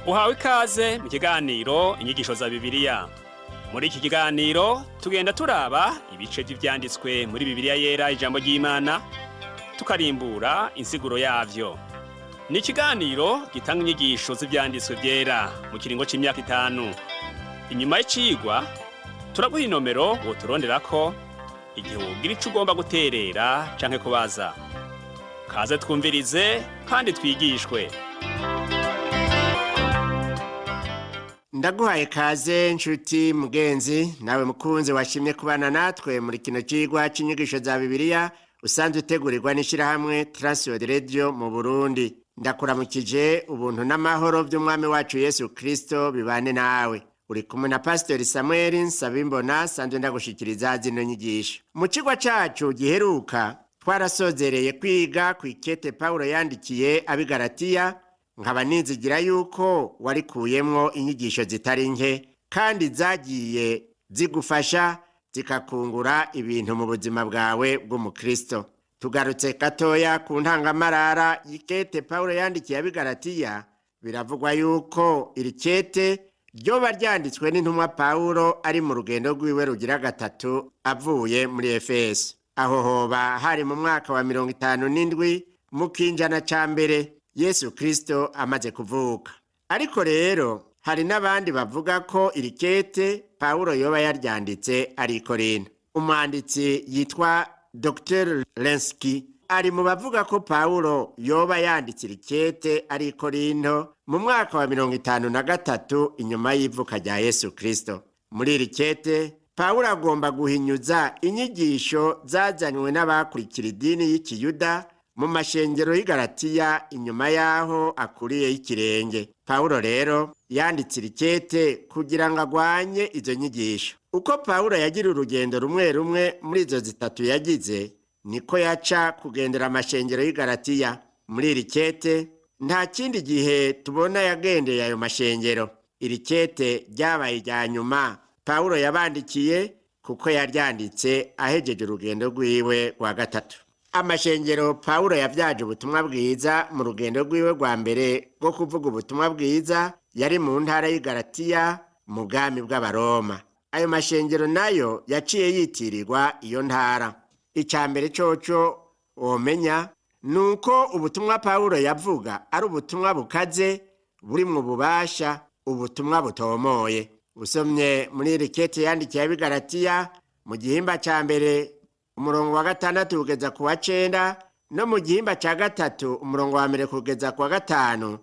Uhawe ikaze mu kiganiro Inyigisho za Bibiliya. Muri iki kiganiro tugenda turaba ibice vy'ivyanditswe muri Bibiliya Yera, ijambo ry'Imana, tukarimbura insiguro yavyo. Ni ikiganiro gitanga inyigisho z'ivyanditswe vyera mu kiringo c'imyaka 5. Inyuma y'icigwa turaguha inomero woturonderako igihe wogira ico ugomba guterera canke kubaza. Kaze twumvirize kandi twigishwe. Ndaguhaye kaze nshuti mugenzi nawe mukunzi washimye kubana natwe muri kino cigwa c'inyigisho za Bibiliya usanzwe utegurirwa n'ishirahamwe Transworld Radio mu Burundi. Ndakuramukije, ubuntu n'amahoro vy'Umwami wacu Yesu Kristo bibane nawe. Uri kumwe na Pasiteri Samuel Nsabimbona, sanzwe ndagushikiriza zino nyigisho. Mu cigwa cacu giheruka twarasozereye kwiga kw'ikete Pawulo yandikiye ab'i Galatiya, nkaba nizigira yuko warikuyemwo inyigisho zitari nke kandi zagiye zigufasha, zikakungura ibintu mu buzima bwawe bw'umukristo. Tugarutse gatoya ku ntangamarara y'ikete Pawulo yandikiye ab'i Galatiya, biravugwa yuko iri kete ryoba ryanditswe n'intumwa Pawulo ari mu rugendo rwiwe rugira gatatu avuye muri Efeso. Aho hoba hari mu mwaka wa 57 mu kinjana ca mbere Yesu Kristo amaze kuvuka. Ariko rero hari n'abandi bavuga ko iri kete Pawulo yoba yaryanditse ari i Korinto. Umwanditsi yitwa Dr Lenski ari mu bavuga ko Pawulo yoba yanditse iri kete ari i Korinto mu mwaka wa 53 inyuma y'ivuka rya Yesu Kristo. Muri iri kete Pawulo agomba guhinyuza inyigisho zazanywe n'abakurikira idini y'Ikiyuda mu mashengero y'i Galatiya inyuma y'aho akuriye y'ikirenge. Pawulo rero yanditse iri kete kugira ngo agwanye izo nyigisho. Uko Pawulo yagira urugendo rumwe rumwe muri izo zitatu yagize, niko yaca kugendera amashengero y'i Galatiya. Muri iri kete nta kindi gihe tubona yagendeye ayo mashengero. Iri kete ryabaye irya nyuma Pawulo yabandikiye, kuko yaryanditse ahejeje urugendo rwiwe rwa gatatu. Amashengero Pawulo yavyaje ubutumwa bwiza mu rugendo rwiwe rwa mbere rwo kuvuga ubutumwa bwiza yari mu ntara y'i Galatiya mu bwami bw'Abaroma. Ayo mashengero nayo yaciye yitirirwa iyo ntara. Ica mbere coco womenya ni uko ubutumwa Pawulo yavuga ari ubutumwa bukaze, burimwo ububasha, ubutumwa butomoye. Usomye muri iri kete yandikiye ab'i Galatiya mu gihimba ca mbere umurongo wa 6 kugeza ku wa 9, no mu gihimba ca 3 umurongo wa 1 kugeza ku wa 5,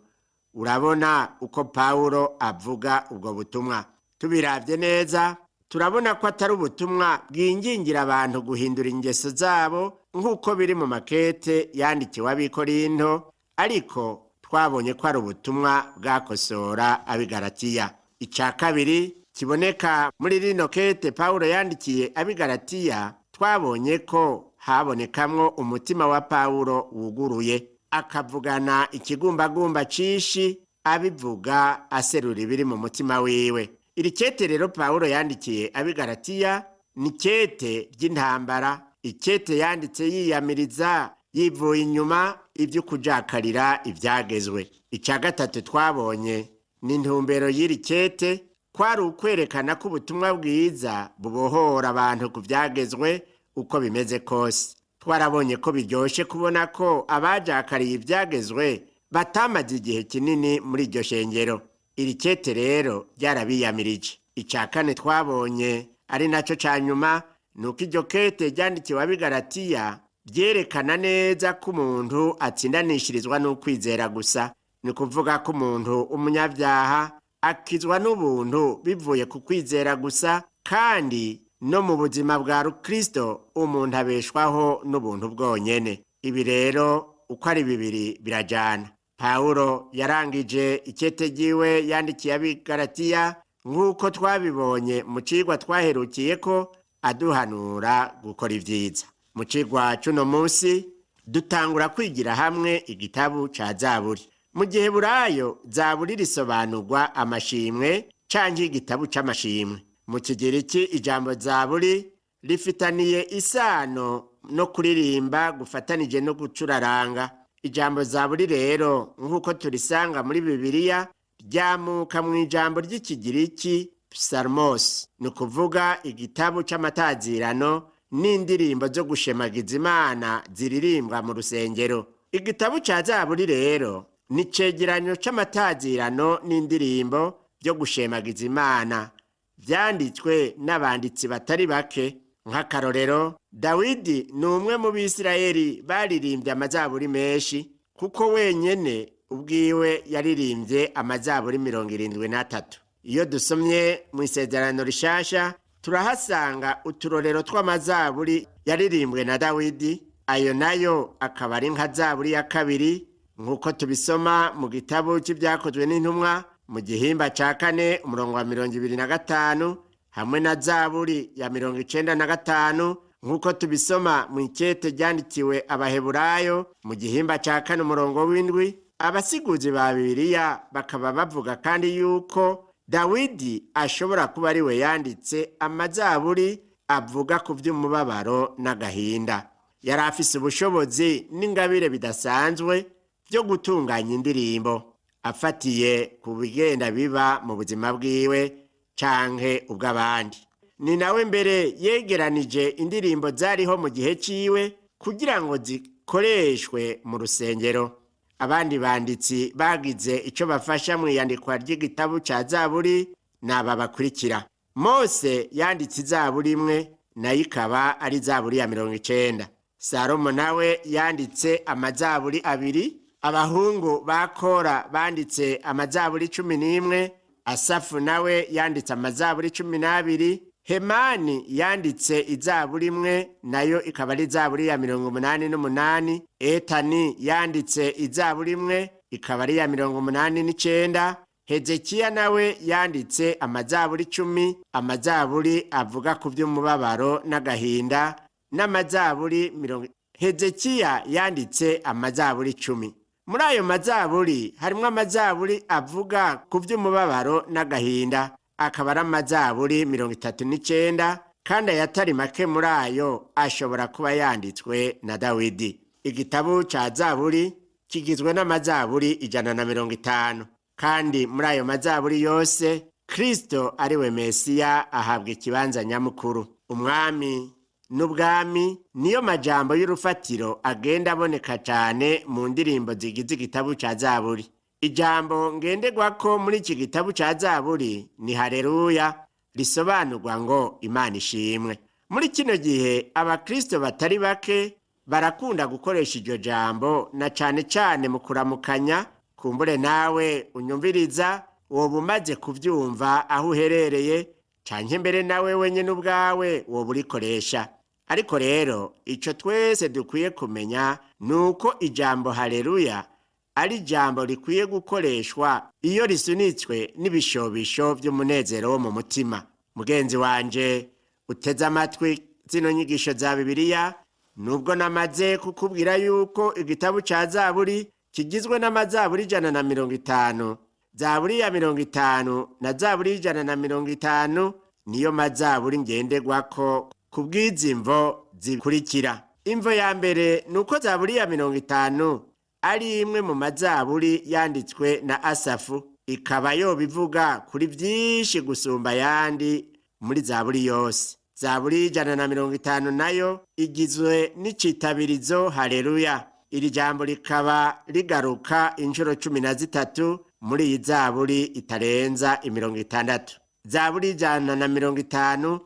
urabona uko Pawulo avuga ubwo butumwa. Tubiravye neza turabona ko atari ubutumwa bwingingira abantu guhindura ingeso zabo nk'uko biri mu makete yandikiwe ab'i Korinto, ariko twabonye ko ari ubutumwa bwakosora ab'i Galatiya. Ica kabiri kiboneka muri rino kete Pawulo yandikiye ab'i Galatiya, twabonye ko habonekamwo umutima wa Pawulo wuguruye, akavugana ikigumbagumba cishi, abivuga aserura ibiri mu mutima wiwe. Iri kete rero Pawulo yandikiye ab'i Galatiya ni kete ry'intambara, ikete yanditse yiyamiriza yivuye inyuma ibyo kujakarira ivyagezwe. Ica gatatu twabonye ni intumbero y'iri kete, kwari ukwerekana ko ubutumwa bwiza bubohora abantu ku vyagezwe uko bimeze kose. Twarabonye ko biryoshe kubona ko abajakariye ivyagezwe batamaze igihe kinini muri iryo shengero. Iri kete rero ryarabiyamirije. Ica kane twabonye, ari naco ca nyuma, ni uko iryo kete ryandikiwe ab'i Galatiya ryerekana neza ko umuntu atsindanishirizwa n'ukwizera gusa. Ni ukuvuga ko umuntu w'umunyabyaha akizwa n'ubuntu bivuye ku kwizera gusa, kandi no mu buzima bwa Rukristo umuntu abeshwaho n'ubuntu bwonyene. Ibi rero uko ari bibiri birajana. Pawulo yarangije ikete ryiwe yandikiye ab'i Galatiya nk'uko twabibonye mu cigwa twaherukiye ko aduhanura gukora ivyiza. Mu cigwa c'uno munsi dutangura kwigira hamwe igitabu ca Zaburi. Mu gihe burayo Zaburi risobanurwa amashimwe canke igitabu c'amashimwe. Mu Kigiriki ijambo Zaburi rifitaniye isano no kuririmba gufatanije no gucuraranga. Ijambo Zaburi rero nk'uko turisanga muri Bibiliya Ryamuka mu ijambo ry'Ikigiriki psalmos, ni ukuvuga igitabo c'amatazirano n'indirimbo zo gushemagiza Imana ziririmbwa mu rusengero. Igitabo ca Zaburi rero ni icegeranyo c'amatazirano n'indirimbo byo gushemagiza Imana vyanditswe n'abanditsi batari bake. Nk'akarorero, Dawidi ni umwe mu Bisirayeli baririmbye amazaburi menshi, kuko wenyene ubwiwe yaririmbye amazaburi 73. Iyo dusomye mu Isezerano Rishasha, turahasanga uturorero tw'amazaburi yaririmbwe na Dawidi. Ayo nayo akaba ari nka Zaburi ya 2, nk'uko tubisoma mu gitabo c'Ibyakozwe n'Intumwa mu gihimba ca 4 umurongo wa 25, hamwe na Zaburi ya 95, nk'uko tubisoma mu ikete ryandikiwe Abaheburayo mu gihimba ca 4 umurongo w'7. Abasiguzi ba Bibiliya bakaba bavuga kandi yuko Dawidi ashobora kuba ari we yanditse amazaburi avuga ku vy'umubabaro n'agahinda. Yari afise ubushobozi n'ingabire bidasanzwe byo gutunganya indirimbo afatiye ku bigenda biba mu buzima bwiwe canke ubw'abandi. Ni nawe mbere yegeranije indirimbo zariho mu gihe ciwe kugira ngo zikoreshwe mu rusengero. Abandi banditsi bagize ico bafasha mu iyandikwa ry'igitabo ca Zaburi n'aba bakurikira: Mose yanditse izaburi imwe, nayo ikaba ari Zaburi ya 90. Salomo nawe yanditse amazaburi abiri. Abahungu ba Kora banditse amazaburi 11. Asafu nawe yanditse amazaburi 12. Hemani yanditse izaburi imwe, nayo ikaba ari Zaburi ya 88. Etani yanditse izaburi imwe, ikaba ari iya 89. Hezekiya nawe yanditse amazaburi 10, amazaburi avuga ku vy'umubabaro n'agahinda n'amazaburi mirongo. Hezekiya yanditse amazaburi 10. Muri ayo mazaburi harimwo amazaburi avuga ku vy'umubabaro n'agahinda, akaba ari amazaburi 39, kandi ayatari make muri ayo ashobora kuba yanditswe na Dawidi. Igitabo ca Zaburi kigizwe n'amazaburi 150, kandi muri ayo mazaburi yose Kristo ari we Mesiya ahabwa ikibanza nyamukuru. Umwami n'ubwami niyo majambo y'urufatiro agenda aboneka cane mu ndirimbo zigize igitabo ca Zaburi. Ijambo ngenderwako muri iki gitabo ca Zaburi ni haleluya, risobanurwa ngo Imana ishimwe. Muri kino gihe Abakristo batari bake barakunda gukoresha iryo jambo, na cane cane mu kuramukanya. Kumbure nawe unyumviriza woba umaze kuvyumva aho uherereye, canke mbere nawe wenyene ubwawe woba urikoresha. Ariko rero ico twese dukwiye kumenya ni uko ijambo haleluya ari ijambo rikwiye gukoreshwa iyo risunitswe n'ibishobisho vy'umunezero wo mu mutima. Mugenzi wanje uteze amatwi zino nyigisho za Bibiliya, nubwo namaze kukubwira yuko igitabo ca Zaburi kigizwe n'amazaburi 150, Zaburi ya 50 na Zaburi y'150 niyo mazaburi ngenderwako kubw'izi mvo zikurikira. Imvo ya mbere ni uko Zaburi ya 50 ari imwe mu mazaburi yanditswe na Asafu, ikaba yobivuga kuri vyinshi gusumba ayandi muri zaburi yose. Zaburi y'150 nayo igizwe n'icitabirizo haleluya. Iri jambo rikaba rigaruka inshuro 13 muri iyi zaburi itarenza 60. Zaburi 150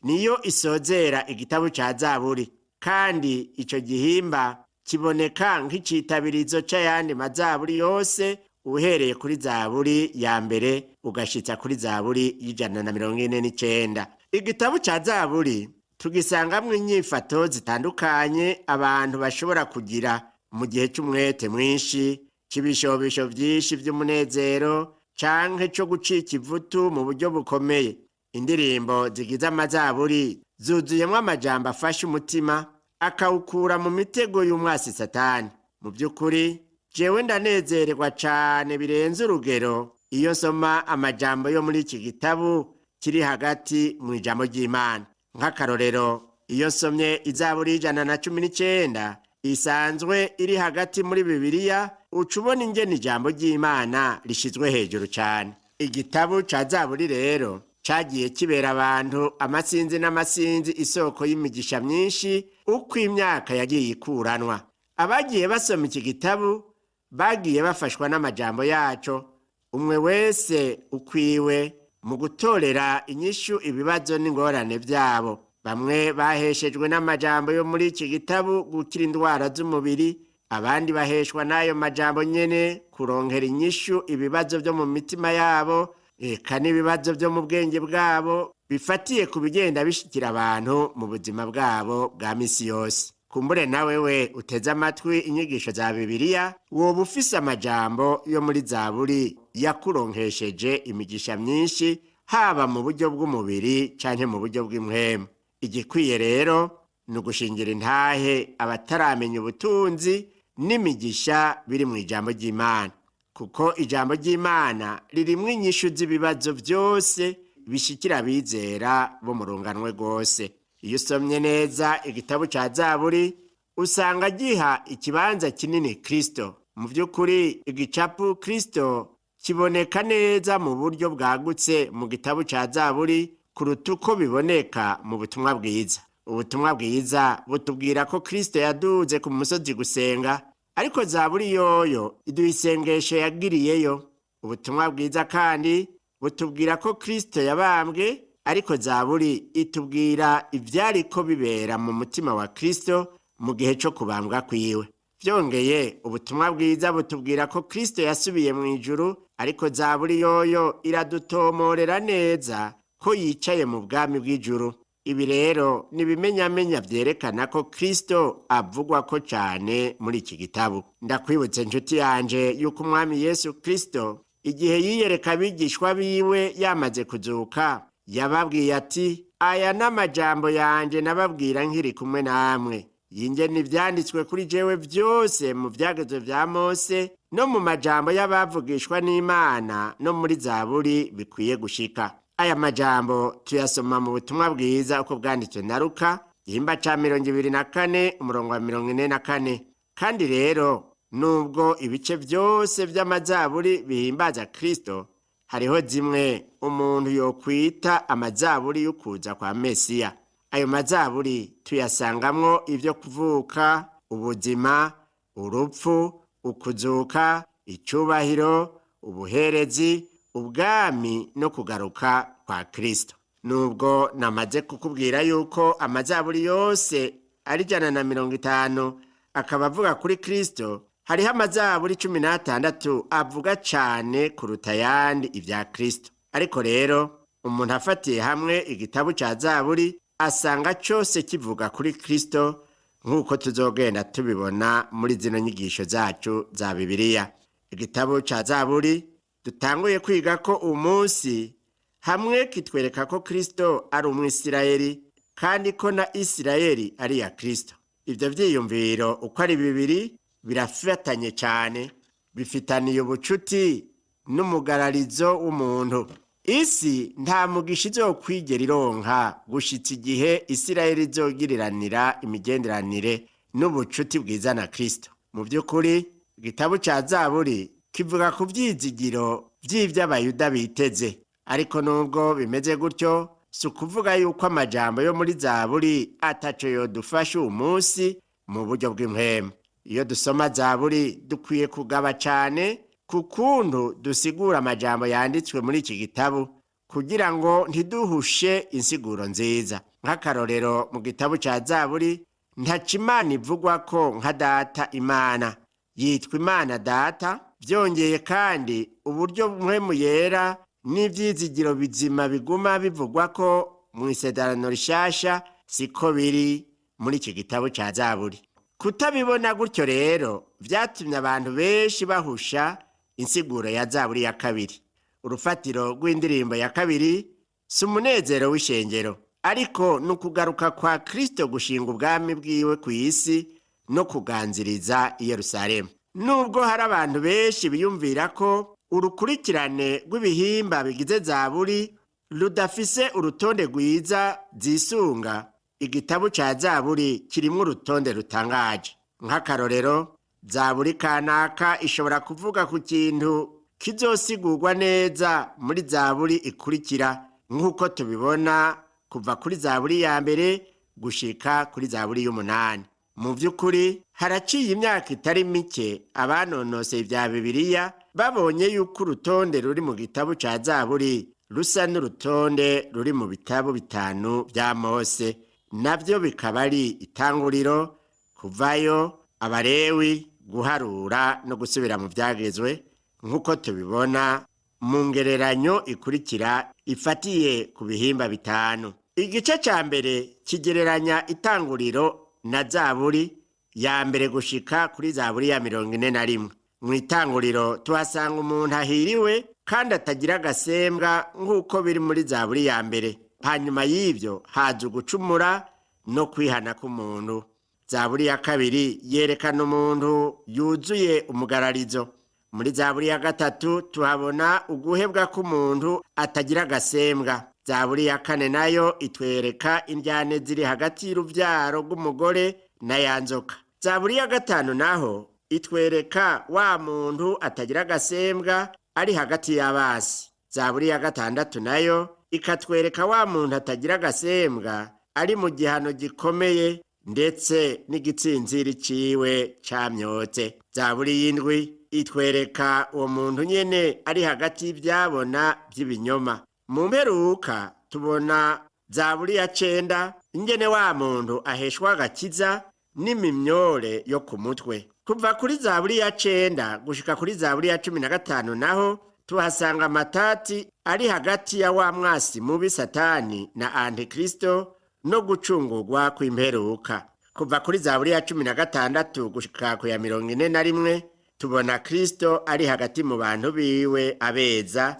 niyo isozera igitabo ca Zaburi, kandi ico gihimba kiboneka nk'icitabirizo c'ayandi mazaburi yose, uhereye kuri Zaburi ya 1 ugashitsa kuri Zaburi y'149. Igitabo ca Zaburi tugisangamwo inyifato zitandukanye abantu bashobora kugira mu gihe c'umwete mwinshi, c'ibishobisho vyinshi vy'umunezero, canke co gucika ivutu mu buryo bukomeye. Indirimbo zigize amazaburi zuzuyemwo amajambo afasha umutima akawukura mu mitego y'umwasi Satani. Mu by'ukuri jewe ndanezererwa cane birenze urugero iyo nsoma amajambo yo muri iki gitabo kiri hagati mu ijambo ry'Imana. Nk'akarorero, iyo nsomye Izaburi y'119. isanzwe iri hagati muri Bibiliya, uca ubona ingene ijambo ry'Imana rishizwe hejuru cyane. Igitabo ca Zaburi rero cagiye kibera abantu amasinzi n'amasinzi isoko y'imigisha myinshi uko imyaka yagiye ikuranwa. Abagiye basoma iki gitabo bagiye bafashwa n'amajambo yaco, umwe wese ukwiwe mu gutorera inyishu ibibazo n'ingorane byabo. Bamwe baheshejwe n'amajambo yo muri iki gitabo gukira indwara z'umubiri, abandi baheshwa n'ayo majambo nyene kuronkera inyishu ibibazo byo mu mitima yabo, eka n'ibibazo byo mu bwenge bwabo bifatiye ku bigenda bishikira abantu mu buzima bwabo bwa misi yose. Kumbure nawe we uteze amatwi inyigisho za Bibiliya, woba ufise amajambo yo muri Zaburi yakuronkesheje imigisha myinshi, haba mu buryo bw'umubiri canke mu buryo bw'impwemu. Igikwiye rero ni ugushingira intahe abataramenya ubutunzi n'imigisha biri mu ijambo ry'Imana, kuko ijambo ry'Imana ririmwo inyishu z'ibibazo byose bishikira abizera bo mu runganwe rwose. Iyo usomye neza igitabo ca Zaburi, usanga giha ikibanza kinini Kristo. Mu by'ukuri igicapu Kristo kiboneka neza mu buryo bwagutse mu gitabo ca Zaburi kuruta uko biboneka mu butumwa bwiza. Ubutumwa bwiza butubwira ko Kristo yaduze ku musozi gusenga, ariko Zaburi yoyo iduha isengesho yagiriyeyo. Ubutumwa bwiza kandi butubwira ko Kristo yabambwe, ariko Zaburi itubwira ivyariko bibera mu mutima wa Kristo mu gihe co kubambwa kwiwe. Vyongeye, ubutumwa bwiza butubwira ko Kristo yasubiye mu ijuru, ariko Zaburi yoyo iradutomorera neza ko yicaye mu bwami bw'ijuru. Ibi rero ni ibimenyamenya vyerekana ko Kristo avugwa ko cane muri iki gitabo. Ndakwibutse nshuti yanje yuko Umwami Yesu Kristo igihe yiyereka abigishwa biwe yamaze kuzuka, yababwiye ati: aya n'amajambo yanje nababwira nkiri kumwe namwe, yingene ivyanditswe kuri jewe vyose mu vyagezwe vya Mose no mu majambo y'abavugishwa n'Imana no muri Zaburi bikwiye gushika. Aya majambo tuyasoma mu butumwa bwiza uko bwanditswe na Luka, igihimba ca 24 umurongo wa 44. Kandi rero nubwo ibice vyose vy'amazaburi bihimbaza Kristo, hariho zimwe umuntu yokwita amazaburi y'ukuza kwa Mesiya. Ayo mazaburi tuyasangamwo ivyo kuvuka, ubuzima, urupfu, ukuzuka, icubahiro, ubuherezi, ubwami no kugaruka kwa Kristo. Nubwo namaze kukubwira yuko amazaburi yose ari 150 akaba avuga kuri Kristo, hariho amazaburi 16 avuga cane kuruta ayandi ivya Kristo. Ariko rero umuntu afatiye hamwe igitabo ca Zaburi asanga cose kivuga kuri Kristo, nk'uko tuzogenda tubibona muri zino nyigisho zacu za Bibiliya. Igitabo ca Zaburi dutanguye kwiga ko umunsi hamwe kitwereka ko Kristo ari umwisirayeli kandi ko na Isirayeli ari iya Kristo. Ivyo vyiyumviro uko ari bibiri birafatanye cane, bifitaniye ubucuti n'umugararizo w'umuntu. Isi nta mugisha izokwigera ironka gushitsa igihe Isirayeli izogiriranira imigenderanire n'ubucuti bwiza na Kristo. Mu vy'ukuri igitabo ca Zaburi kivuga ku vyizigiro vy'ivy'Abayuda biteze. Ariko nubwo bimeze gutyo, si ukuvuga yuko amajambo yo muri Zaburi ataco yodufasha uwu munsi mu buryo bw'impwemu. Iyo dusoma Zaburi dukwiye kugaba cane ku kuntu dusigura amajambo yanditswe muri iki gitabo, kugira ngo ntiduhushe insiguro nziza. Nk'akarorero, mu gitabo ca Zaburi ntaco Imana ivugwa ko nka Data Imana, yitwa Imana Data. Vyongeye kandi uburyo mpwemu yera n'ivyizigiro bizima biguma bivugwa ko mu isezerano rishasha siko biri muri iki gitabo ca Zaburi. Kutabibona gutyo rero vyatumye abantu benshi bahusha insiguro ya Zaburi ya kabiri. Urufatiro rw'indirimbo ya kabiri si umunezero w'ishengero, ariko ni ukugaruka kwa Kristo gushinga ubwami bwiwe ku isi no kuganziriza i Yerusalemu. Nubwo hari abantu benshi biyumvira ko urukurikirane rw'ibihimba bigize Zaburi rudafise urutonde rwiza zisunga, igitabo ca Zaburi kirimwo urutonde rutangaje. Nk'akarorero, zaburi kanaka ishobora kuvuga ku kintu kizosigurwa neza muri zaburi ikurikira, nk'uko tubibona kuva kuri zaburi ya mbere gushika kuri zaburi y'umunani. Mu by'ukuri haraciye imyaka itari mike abanonoseye ibya Bibiliya babonye yuko urutonde ruri mu gitabo ca zaburi rusa n'urutonde ruri mu bitabo bitanu bya Mose, nabyo bikaba ari Itanguriro, Kuvayo, Abarewi, Guharura no Gusubira mu Byagezwe, nk'uko tubibona mu ngereranyo ikurikira ifatiye ku bihimba bitanu. Igice ca mbere kigereranya Itanguriro na zaburi ya mbere gushika kuri zaburi ya 41. Mu Itanguriro tuhasanga umuntu ahiriwe kandi atagira agasembwa, nk'uko biri muri zaburi ya mbere. Hanyuma y'ibyo haza ugucumura no kwihana k'umuntu. Zaburi ya kabiri yerekana umuntu yuzuye umugararizo. Muri zaburi ya gatatu tuhabona uguhebwa k'umuntu atagira agasembwa. Zaburi ya kane nayo itwereka indyane ziri hagati y'urubyaro rw'umugore na ya nzoka. Zaburi ya gatanu naho itwereka wa muntu atagira agasembwa ari hagati y'abasi. Zaburi ya gatandatu nayo ikatwereka wa muntu atagira agasembwa ari mu gihano gikomeye, ndetse n'igitsinziri ciwe camyotse. Zaburi y'indwi itwereka uwo muntu nyene ari hagati y'ivyabona vy'ibinyoma. Mu mperuka tubona zaburi ya cenda, ingene wa muntu aheshwa agakiza n'imimyore yo ku mutwe. Kuva kuri zaburi ya cenda gushika kuri zaburi ya 15 naho tuhasanga amatati ari hagati ya wa mwasi mubi Satani na Antikristo no gucungurwa kw'imperuka. Kuva kuri zaburi ya 16 gushika ku ya 41 tubona Kristo ari hagati mu bantu biwe abeza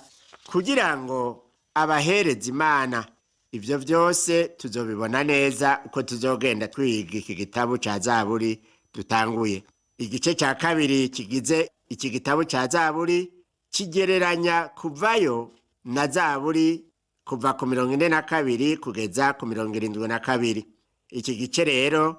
kugira ngo abahereza Imana. Ivyo vyose tuzobibona neza uko tuzogenda twiga iki gitabo ca zaburi dutanguye. Igice ca kabiri kigize iki gitabo ca zaburi kigereranya Kuvayo na zaburi kuva ku 42 kugeza ku 72. Iki gice rero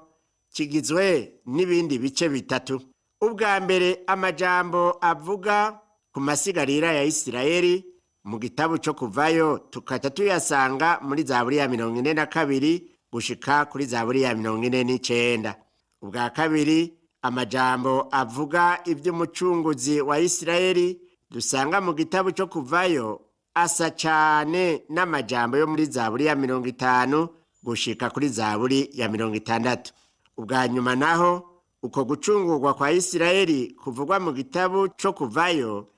kigizwe n'ibindi bice bitatu. Ubwa mbere, amajambo avuga ku masigarira ya Isirayeli mu gitabo cyo Kuvayo tukaca tuyasanga muri zaburi ya 42 gushika kuri zaburi ya 49. Ubwa kabiri, amajambo avuga iby'umucunguzi wa Isirayeli dusanga mu gitabo cyo Kuvayo asa cyane n'amajambo yo muri zaburi ya 50 gushika kuri zaburi ya 60. Ubwa nyuma naho, uko gucungurwa kwa Isirayeli kuvugwa mu gitabo cyo Kuvayo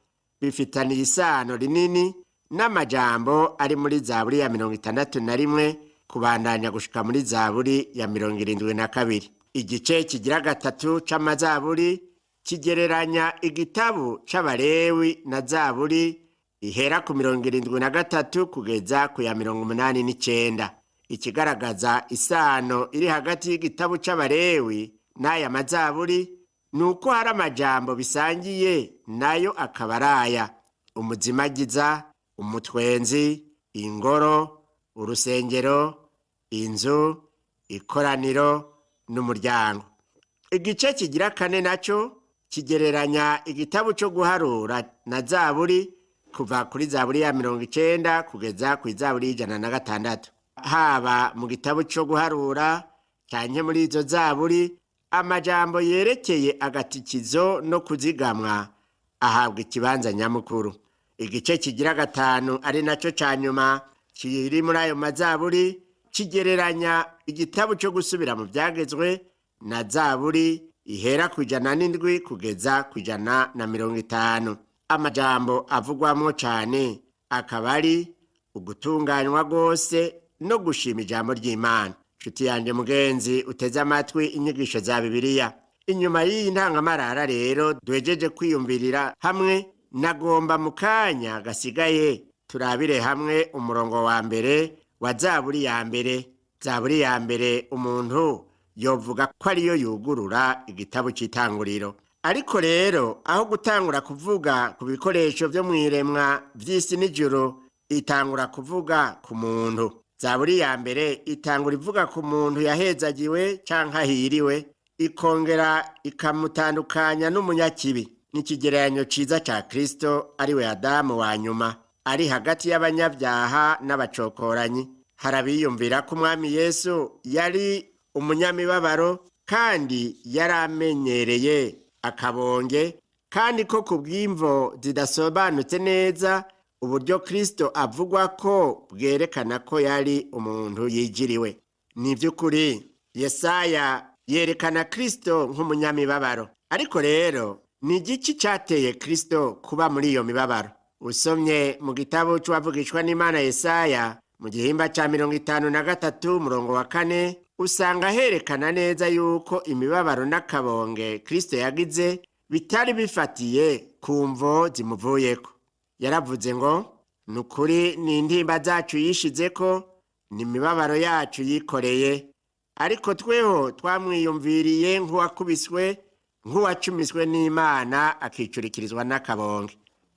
bifitaniye isano rinini n'amajambo ari muri zaburi ya 61 kubandanya gushika muri zaburi ya 72. Igice kigira gatatu c'amazaburi kigereranya igitabo c'Abarewi na zaburi ihera ku 73 kugeza ku ya 89. Ikigaragaza isano iri hagati y'igitabo c'Abarewi n'aya mazaburi ni uko hari amajambo bisangiye, nayo akaba araya: umuzimagiza, umutwenzi, ingoro, urusengero, inzu, ikoraniro n'umuryango. Igice kigira kane nacyo kigereranya igitabo cyo Guharura na zaburi kuva kuri zaburi ya 90 kugeza ku zaburi y'106. Haba mu gitabo cyo Guharura cyane muri izo zaburi, amajambo yerekeye agatikizo no kuzigamwa ahabwa ikibanza nyamukuru. Igice kigira gatanu, ari nacyo cya nyuma kiri muri ayo mazaburi, kigereranya igitabo cyo Gusubira mu Byagezwe na zaburi ihera ku 107 kugeza ku 150. Amajambo avugwamo cyane akaba ari ugutunganywa rwose no gushima ijambo ry'Imana. Nshuti yanjye mugenzi uteze amatwi inyigisho za Bibiliya, inyuma y'iyi ntangamarara rero duhejeje kwiyumvirira hamwe, nagomba mu kanya gasigaye turabire hamwe umurongo wa mbere wa zaburi ya mbere. Zaburi ya mbere umuntu yovuga ko ariyo yugurura igitabo cy'Itanguriro. Ariko rero aho gutangura kuvuga ku bikoresho byo mu iremwa by'isi n'ijuru, itangura kuvuga ku muntu. Zaburi ya mbere itangura ivuga ku muntu yahezagiwe canke ahiriwe. ikongera ikamutandukanya n'umunyakibi. Ni ikigereranyo ciza ca Kristo, ariwe Adamu wa nyuma, ari hagati y'abanyabyaha n'abacokoranyi. Hari abiyumvira ko Umwami Yesu yari umunyamibabaro kandi yari amenyereye akabonge, kandi ko ku bw'imvo zidasobanutse neza uburyo Kristo avugwa ko bwerekana ko yari umuntu yigiriwe. Ni iby'ukuri, Yesaya yerekana Kristo nk'umunyamibabaro. Ariko rero ni igiki cyateye Kristo kuba muri iyo mibabaro? Usomye mu gitabo c'uwavugishwa n'Imana Yesaya mu gihimba ca 53 umurongo wa 4, usanga herekana neza yuko imibabaro n'akabonge Kristo yagize bitari bifatiye ku mvo zimuvuyeko. Yaravuze ngo: ni ukuri ni intimba zacu yishizeko, ni imibabaro yacu yikoreye, ariko tweho twamwiyumviriye nk'uwakubiswe, nk'uwacumiswe n'Imana, akicurikirizwa n'akabonge.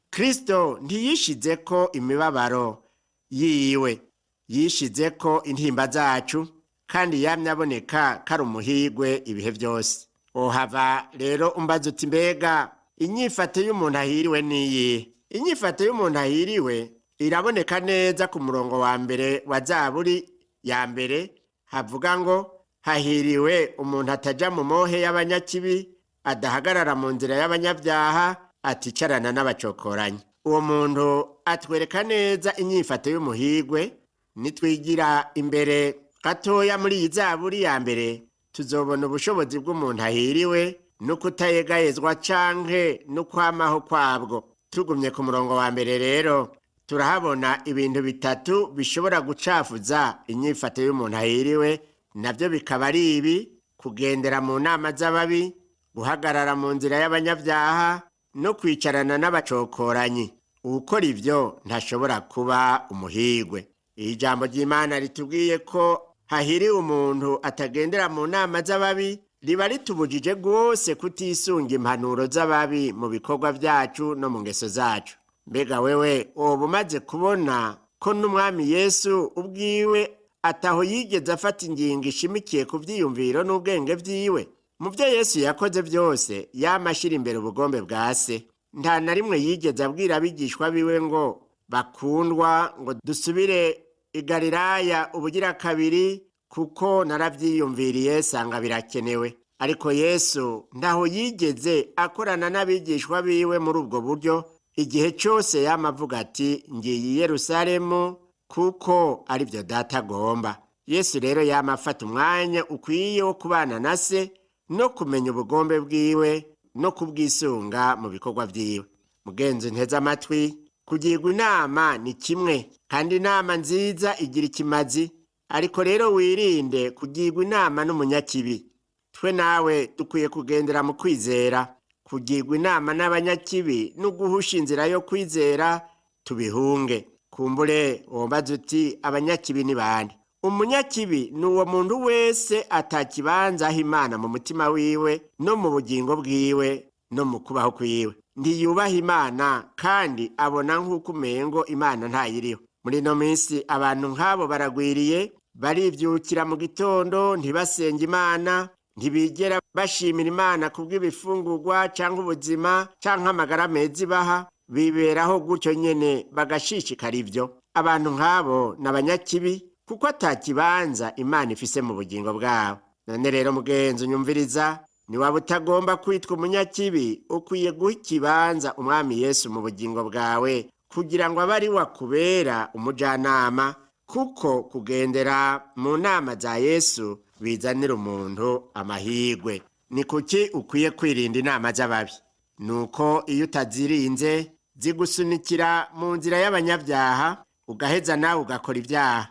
Kristo ntiyishizeko imibabaro yiwe, yishizeko intimba zacu, kandi yamye aboneka ko ari umuhigwe ibihe byose. Ohava rero umbaza uti: mbega inyifato y'umuntu ahiriwe n'iyihe? Inyifato y'umuntu ahiriwe iraboneka neza ku murongo wa 1 wa Zaburi ya 1, havuga ngo: hahiriwe umuntu ataja mu mohe y'abanyakibi, adahagarara mu nzira y'abanyabyaha, aticarana n'abacokoranyi. Uwo muntu atwereka neza inyifato y'umuhigwe. Nitwigira imbere gatoya muri iyi Zaburi ya 1, tuzobona ubushobozi bw'umuntu ahiriwe no kutayegayezwa canke no kwamaho kwabwo. Tugumye ku murongo wa 1 rero, turahabona ibintu bitatu bishobora gucafuza inyifato y'umuntu ahiriwe, navyo bikaba ari ibi: kugendera mu nama z'ababi, guhagarara mu nzira y'abanyabyaha, no kwicarana n'abacokoranyi. Uwukora ivyo ntashobora kuba umuhigwe. Iri jambo ry'Imana ritubwiye ko hahiriwe umuntu atagendera mu nama z'ababi, riba ritubujije rwose kutisunga impanuro z'ababi mu bikorwa vyacu no mu ngeso zacu. Mbega wewe woba umaze kubona ko n'Umwami Yesu ubwiwe ataho yigeze afata ingingo ishimikiye ku vyiyumviro n'ubwenge vyiwe? Mu vyo Yesu yakoze vyose, yama ashira imbere ubugombe bwa Se. Nta na rimwe yigeze abwira abigishwa biwe ngo: bakundwa, ngo dusubire i Galilaya ubugira kabiri, kuko naravyiyumviriye sanga birakenewe. Ariko Yesu ntaho yigeze akorana n'abigishwa biwe muri ubwo buryo. Igihe cyose yama avuga ati: ngiye i Yerusalemu kuko aribyo Data agomba. Yesu rero yama afata umwanya ukwiye wo kubana na Se no kumenya ubugombe bwiwe no kubwisunga mu bikorwa vyiwe. Mugenzi nteze amatwi, kugirwa inama ni kimwe, kandi inama nziza igira ikimazi, ariko rero wirinde kugirwa inama n'umunyakibi. Twe nawe dukwiye kugendera mu kwizera. Kugirwa inama n'abanyakibi no guhusha inzira yo kwizera tubihunge. Kumbure wombaza uti: abanyakibi ni bande? Umunyakibi ni uwo muntu wese atakibanza aho Imana mu mutima wiwe no mu bugingo bwiwe no mu kubaho kwiwe. Ntiyubaha Imana kandi abona nk'uko umengo Imana ntayiriho. Muri ino minsi abantu nk'abo baragwiriye, barivyukira mu gitondo ntibasenge Imana, ntibigera bashimira Imana kubw'ibifungurwa canke ubuzima canke amagara meza ibaha, biberaho gutyo nyene bagashishikara ivyo. Abantu nk'abo ni abanyakibi kuko atakibanza Imana ifise mu bugingo bwabo. None rero mugenzi unyumviriza, niwaba utagomba kwitwa umunyakibi, ukwiye guha ikibanza Umwami Yesu mu bugingo bwawe, kugira ngo abe ari we akubera umujanama, kuko kugendera mu nama za Yesu bizanira umuntu amahirwe. Ni kuki ukwiye kwirinda inama z'ababi? Nuko iyo utazirinze zigusunikira mu nzira y'abanyabyaha, ugaheza nawe ugakora ibyaha.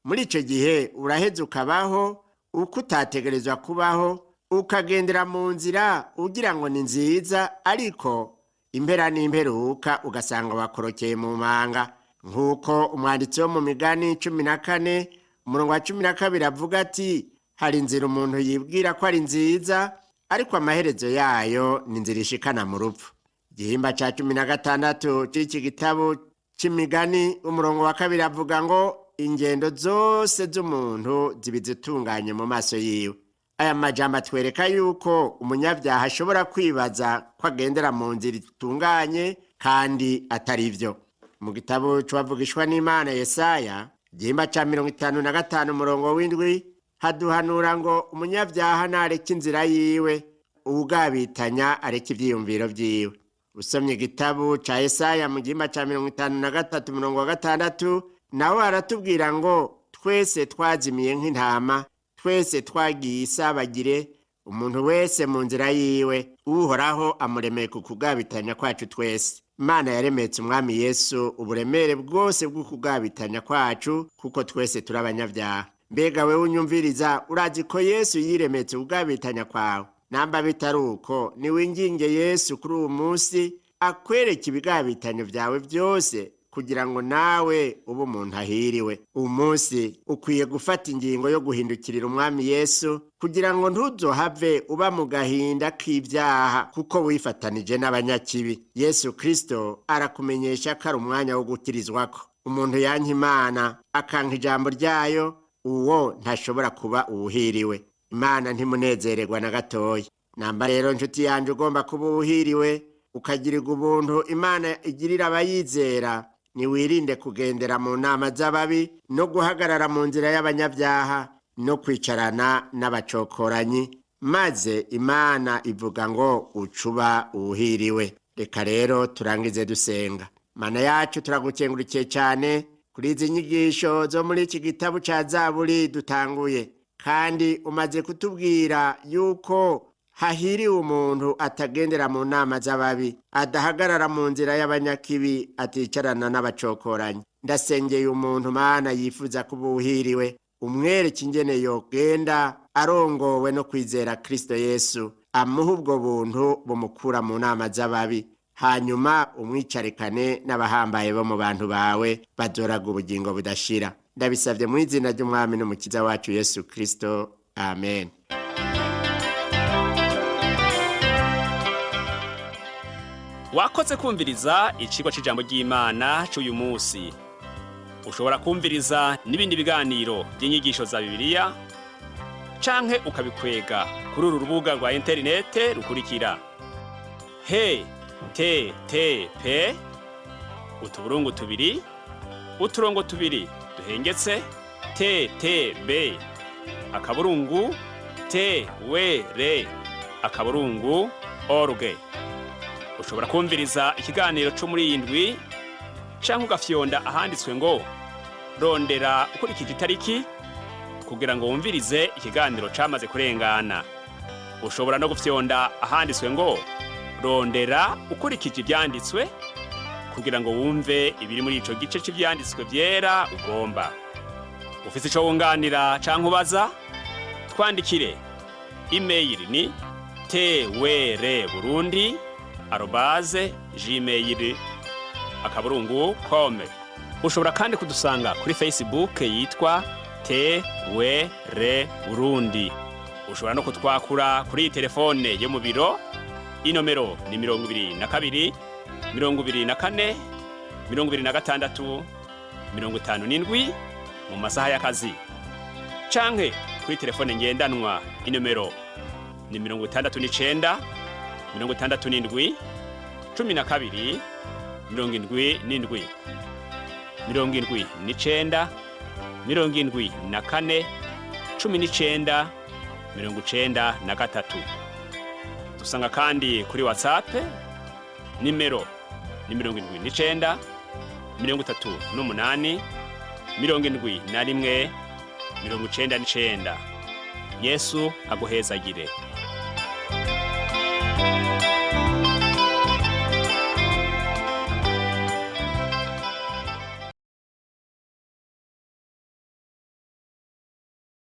Muri ico gihe uraheza ukabaho uko utategerezwa kubaho, ukagendera mu nzira ugira ngo ni nziza, ariko impera n'imperuka ugasanga wakorokeye mu manga. Nk'uko umwanditsi wo mu Migani 14 umurongo wa 12 avuga ati: hari inzira umuntu yibwira ko ari nziza, ariko amaherezo yayo ni inzira ishikana mu rupfu. Igihimba ca 16 c'iki gitabo c'Imigani umurongo wa 2 avuga ngo: ingendo zose z'umuntu ziba izitunganye mu maso yiwe, Aya majambo atwereka yuko umunyabyaha ashobora kwibaza ko agendera mu nzira itunganye kandi atari byo. Mu gitabo c'uwavugishwa n'Imana Yesaya, igihimba ca 55 umurongo w'7, haduhanura ngo umunyabyaha nareke inzira yiwe, uwugabitanya areke ivyiyumviro vyiwe. Usomye igitabo ca Yesaya mu gihimba ca 53 umurongo wa 6, nawe aratubwira ngo twese twazimiye nk'intama, twese twagiye isabagire, umuntu wese mu nzira yiwe, Uhoraho amuremeye ku kugabitanya kwacu twese. Imana yaremetse umwami Yesu uburemere bwose bw'ukugabitanya kwacu, kuko twese turi abanyabyaha. Mbega wewe unyumviriza, urazi ko Yesu yiremetse ukugabitanya kwawe? Namba bitari uko, niwinginge Yesu kuri uwu munsi akwereke ibigabitanyo vyawe vyose, kugira ngo nawe ube umuntu ahiriwe. Uwu munsi ukwiye gufata ingingo yo guhindukirira umwami Yesu, kugira ngo ntuzohave uba mu gahinda k'ibyaha kuko wifatanije n'abanyakibi. Yesu Kristo arakumenyesha ko ari umwanya wo gukirizwako. Umuntu yanka Imana akanka ijambo ryayo, uwo ntashobora kuba uwuhiriwe. Imana ntimunezererwa na gatoya. Namba rero nshuti yanje ugomba kuba uwuhiriwe, ukagirirwa ubuntu Imana igirira abayizera, niwirinde kugendera mu nama z'ababi, no guhagarara mu nzira y'abanyabyaha, no kwicarana n'abacokoranyi, maze Imana ivuga ngo ucuba uwuhiriwe. Reka rero turangize dusenga. Mana yacu, turagukengurukiye cyane kuri izi nyigisho zo muri iki gitabo ca Zaburi dutanguye, kandi umaze kutubwira yuko hahiriwe umuntu atagendera mu nama z'ababi, adahagarara mu nzira y'abanyakibi, aticarana n'abacokoranyi. Ndasengeye umuntu Mana yifuza kuba uwuhiriwe, umwereke ingene yogenda arongowe no kwizera Kristo Yesu, amuha ubwo buntu bumukura mu nama z'ababi, hanyuma umwicarikane n'abahambaye bo mu bantu bawe bazoraga ubugingo budashira. Ndabisabye mu izina ry'umwami n'umukiza wacu Yesu Kristo, amen. Wakoze kumviriza icigwa c'ijambo ry'Imana c'uyu munsi. Ushobora kumviriza n'ibindi biganiro by'inyigisho za Bibiliya canke ukabikwega kuri uru rubuga rwa interinete rukurikira: he t t p utuburungu tubiri uturongo tubiri duhengetse t t b akaburungu t w r akaburungu org. Ushobora kumviriza ikiganiro cyo muri iyi ndwi canke ugafyonda ahanditswe ngo rondera ukurikije itariki, kugira ngo wumvirize ikiganiro camaze kurengana. Ushobora no gufyonda ahanditswe ngo rondera ukurikije ivyanditswe, kugira ngo wumve ibiri muri ico gice c'ivyanditswe vyera ugomba. Ufise ico wunganira canke ubaza, twandikire. Email ni twrburundi@gmail.com. Ushobora kandi kudusanga kuri Facebook yitwa TWR Burundi. Ushobora no kutwakura kuri iyi telefone yo mu biro, inomero ni 22 24 26 57 mu masaha y'akazi, canke kuri telefone ngendanwa, inomero ni 69 67 12 77 79 74 19 93. Dusanga kandi kuri WhatsApp, nimero ni 79 38 71 99. Yesu aguhezagire.